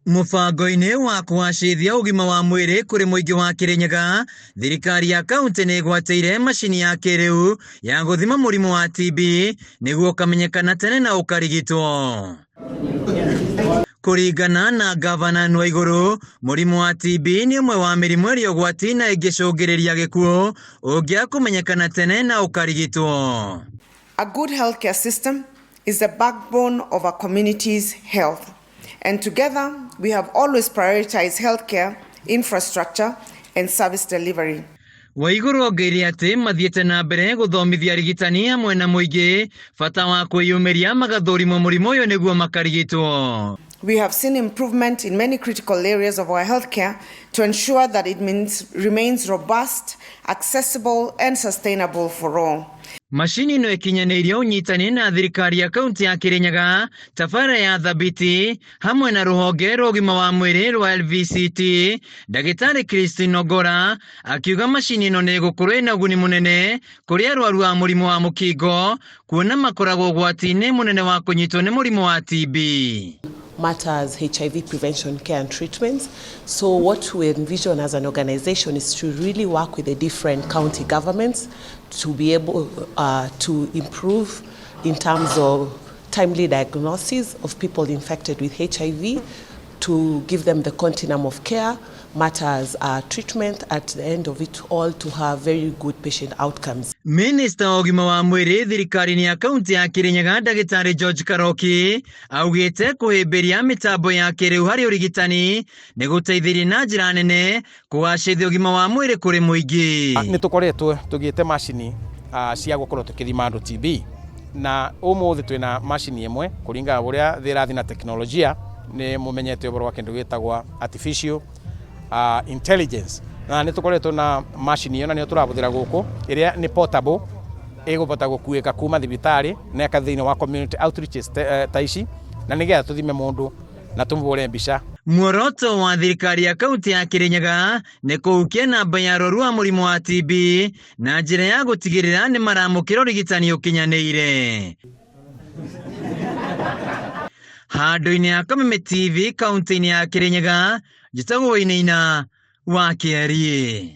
Mũbango-inĩ wa kũgacĩrithia ũgima wa mwĩrĩ kũrĩ mũingĩ wa Kĩrĩnyaga, thirikari ya kaunti nĩ ĩgwatĩire macini ya kĩrĩu ya gũthima mũrimũ wa TB nĩguo ũkamenyekana tene na ũkarigitwo. Kũringana na ngavana Nwaigũrũ, mũrimũ wa TB nĩ ũmwe wa mĩrimũ ĩrĩa ũgwati na ĩngĩcũngĩrĩria gĩkuũ ũngĩaga kũmenyekana tene na ũkarigitwo. A good healthcare system is the backbone of a community's health. And together, we have always prioritized healthcare, infrastructure, and service delivery. Waigũrũ ongereire atĩ mathiĩte na mbere gũthomithia arigitani hamwe na mũingĩ bata wa kwĩyumĩria magathũrimwo mũrimũ ũyũ nĩguo makarigitwo. We have seen improvement in many critical areas of our healthcare to ensure that it remains robust, accessible, and sustainable for all. Macini ĩno ĩkinyanĩirie ũnyitani na thirikari ya kaunti ya Kirinyaga, tabarĩra ya Thabiti hamwe na rũhonge rwa ũgima wa mwĩrĩ rwa LVCT. Ndagĩtarĩ Christine Ogora akiuga macini ĩno nĩ ĩgũkorwo ĩna ũguni mũnene kũrĩ arwaru a mũrimũ wa mũkingo kuona makoragwo ũgwati-inĩ mũnene wa kũnyitwo nĩ mũrimũ wa TB. Matters HIV prevention, care and treatments. So what we envision as an organization is to really work with the different county governments to be able to improve in terms of timely diagnosis of people infected with HIV, to give them the continuum of care, matters treatment, at the end of it all to have very good patient outcomes. Minista wa ũgima wa mwĩrĩ thirikari-inĩ ya kaunti ya Kirinyaga ndagĩtarĩ George Karoki augĩte kũhĩmbĩria mĩtambo ya kĩrĩu harĩ ũrigitani nĩ gũteithĩrĩria na njĩra nene kũgacĩrithia ũgima wa mwĩrĩ kũrĩ mũingĩ. Nĩ tũkoretwo tũgĩte macini cia gũkorwo tũkĩthima andũ TB na ũmũthĩ twĩna macini ĩmwe kũringana ũrĩa thĩ ĩrathiĩ na teknolojia nĩ mũmenyete ũhoro wa kĩndũ gĩtagwo artificial intelligence na nĩ tũkoretwo na macini ĩyo na nĩyo tũrahũthĩra gũkũ ĩrĩa nĩ portable ĩgũbota gũkuĩka kuma thibitarĩ na ĩka thĩinĩ wa community outreaches ta ici na nĩgetha tũthime mũndũ na tũmũhũre mbica. Muoroto wa thirikari ya kaunti ya Kirinyaga nĩ kũhukia namba ya arwaru a mũrimũ wa TB na njĩra ya gũtigĩrĩra nĩ maramũkĩra ũrigitani ũkinyanĩire. Handũ-inĩ ha Kameme TV kaunti-inĩ ya Kirinyaga, njĩtagwo Wainaina wa Kĩariĩ.